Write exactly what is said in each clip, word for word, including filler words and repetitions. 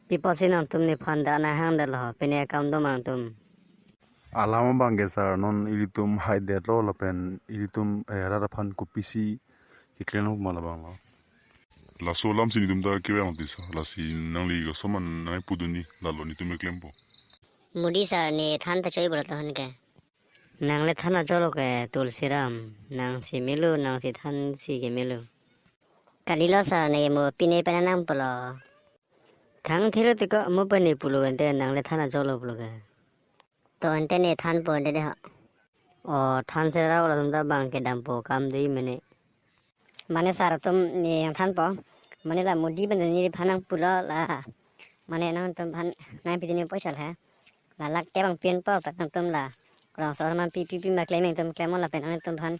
Pi apotsi nangtum nephan dak nanghangdetlo, pine akam do ma nangtum? Alam abang ke sir, non ilitum haidetlo lapen ilitum, eh, rat aphan kopisi keklem ma labanglo. Laso alamsi netum ta kevang ti sir, lasi nangli koson ma nangpudunji, lalo netum keklempo. Modi sir ne than ta choi bolo tohon ke. Nangle than acholo ke Tulsiram, nangsi melo, nangsi thansi ke melo. Kalilo sir, ne mo pine pen nangpulo. Thangthelo tiko mo pen ne pulo ente nangle than acholo pulo ke. To ente ne thanpo ente de ho. O than sera ora sumta abang ke dampo akam dei mene. Mane sir atum ne nangthanpo. Mane la Modi pen nephan nangpulo la. Mane nangtumphan nangpidunji poisa la. La lakh kep abang pinpo, lapen nangtum la rongso arman pi pi pi ma klem nangtum klem lapen nangtumphan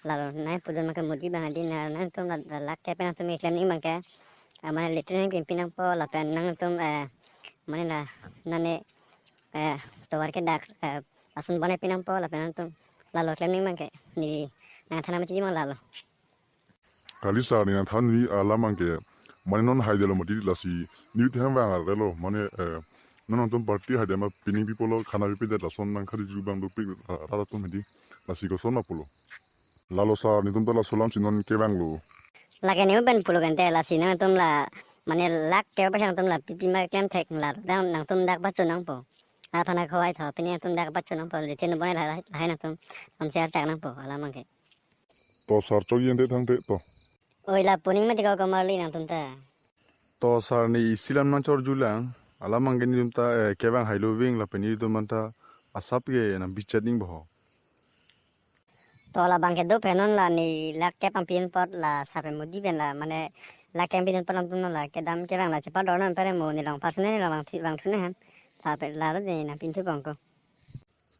la nangpudun abang ke Modi abang adi na nangtum la, la lakh kep pen nangtum keklem nangji abang ke. Ah, mane latrine nangpinpin nangpo lapen nangtum, eh, mane la nane, eh, tovar ke dak, eh, ason bonai pin nangpo lapen nangtum lalo klem nangji abang ke. Ne nangthan nangji abang lalo. Kali sir, ne nangthanji alam abang ke, mane non haidetlo mati lasi, ne thang vang arlo, mane, eh, non nangtum party haidetlo ma pine pipo lo, khana pipedet lason nangkhadi ju abang dopik, eh, rat atum hedi, lasi koson ma pulo. Lalo sir, netum ta laso alamsi non kevanglo. Lake ne pen pulo ke ente lasi nangtum la, mane lakh kep pen nangtum la pi pi ma klem thek la, nang, nangtum dak pachun nangpo. Aphan akhoi tho, pine nangtum dak pachun nangpo, latrine bonai la, la, lahai nangtum, nangtum share chak nangpo, alam abang ke. To sir choi ente thangte to. Oi lapu ning mati ko komarli nangtum ta. To sir ne isi alam nangchorjulang, alam abang ke netum ta, eh, kevang hailo ving lapen netum anta asap ke nang bichat nangpo ho. To labang ke do pen non la ne lakh kep abang pin apot la sir pen Modi pen la mane lakh kep pin apot nangtum la kedam kevang la chepador non pere mo ne long personal ne long vangthu, vangthu ne han. Lapen lalo ne nangpinthu abang ko.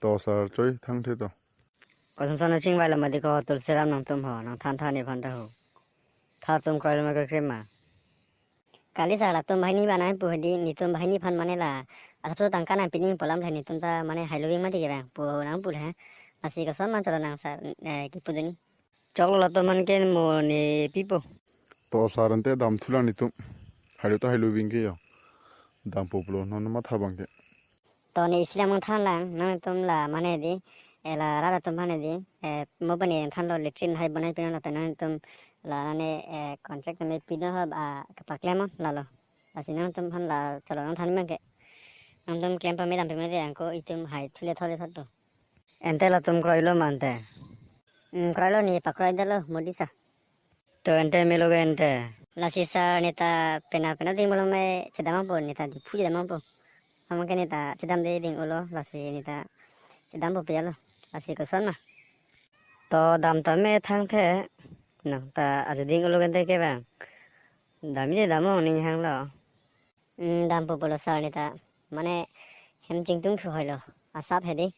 To sir choi thangte to. Koson son chingvai la mati ko Tulsiram nangtum ho, nangthan than nephan ta ho. Tha atum kroilo ma keklem ma. Kali sir latum banghini abang nangpu hedi, netum banghini aphan mane la, asapso tangka nangpi nangpo alam le netum ta mane hailo ving mati kevang, pu nangpu le ha. Lasi koson ma cholo nang sir, eh, kipudunji. Choklo latum aphan ke mo ne pipo. To sir ente damthulang netum. Hailo ta hailo ving ke yo. Dampo pulo non matha abang ke. To ne isi alam nangthanlang, nangtum la mane di, eh, la rat atum mane di, eh, mo pen ne thanlo latrine hai bonai pin lapen nangtum la ne, eh, contract me pin ho ba kapaklem lalo. Lasi nangtumphan la cholo nangthan abang ke. Nangtum klem pame dam pame de angko itum hai thule thole thot do. Ente latum kroilo ma ente. Hmm, kroilo ne pakroidetlo Modi sir. To ente melo ke ente. Lasi sir neta pena pena ding bolo me chedam nangpo, neta Diphu chedam nangpo. Amat ke neta chedamde ding ulo, lasi neta chedampo piyalo. Lasi koson ma. To dam tame thangte. Nang ta ajo ding ulo ke ente kevang. Damji dam ong ning hanglo. Hmm, dampo pulo sir neta. Mane hem chingtung thu hoilo. Asap hedi.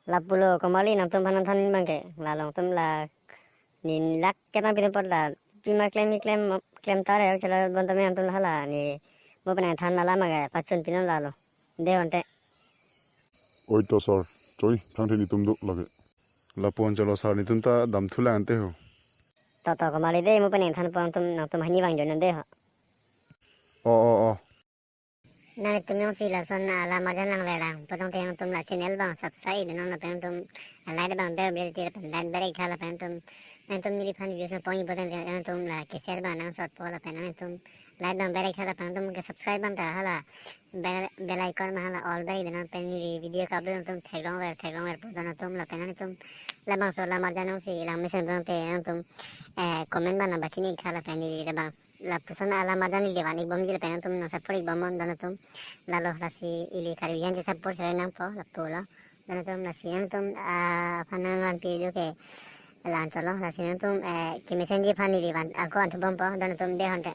Lapulo komarli nangtumphan nangthan abang ke. La nangtum la ne lakh kep abang pin apot la pi ma klem klem klem ta re chala bon tame nangtum la hala ne mo pen nangthan alam abang ke pachun pin lalo. De ante. Oi to sir, choi, thangte netum do lake. Lapu-an cholo sir netum ta damthulang ante ho. To to komarli de mo pen nangthanpo nangtum nangtum banghini abang join de ho. O o o. Nangtum jongsi lason alam arjan nanglelang, potong te nangtum la channel abang subscribe non lapen nangtum like abang ber ber ti lapen like ber ik tha lapen nangtum nangtum neliphan views nangpon ik potong te nangtum la ke share abang nangsotpo lapen nangtum like abang ber ik tha lapen nangtum ke subscribe abang ta hala bell, bell icon ma hala all ber ik non pen neli video ka-upload nangtum theklong ver theklong ver pu nangtum lapen nangtum labangso alam arjan jongsi lang mesen potong te nangtum, eh, comment abang nangpachini ik tha lapen neli labang lapuson alam arjan neli van ik bomji lapen nangtum nang support ik bom non nangtum. Lalo lasi ili Karbi an ke support sere nangpo lapulo. Nangtum lasi nangtum, ah, aphan nangvanpi do ke la-an cholo lasi nangtum, eh, kemesenji aphan neli van ako vanthu bompo nangtum de honte.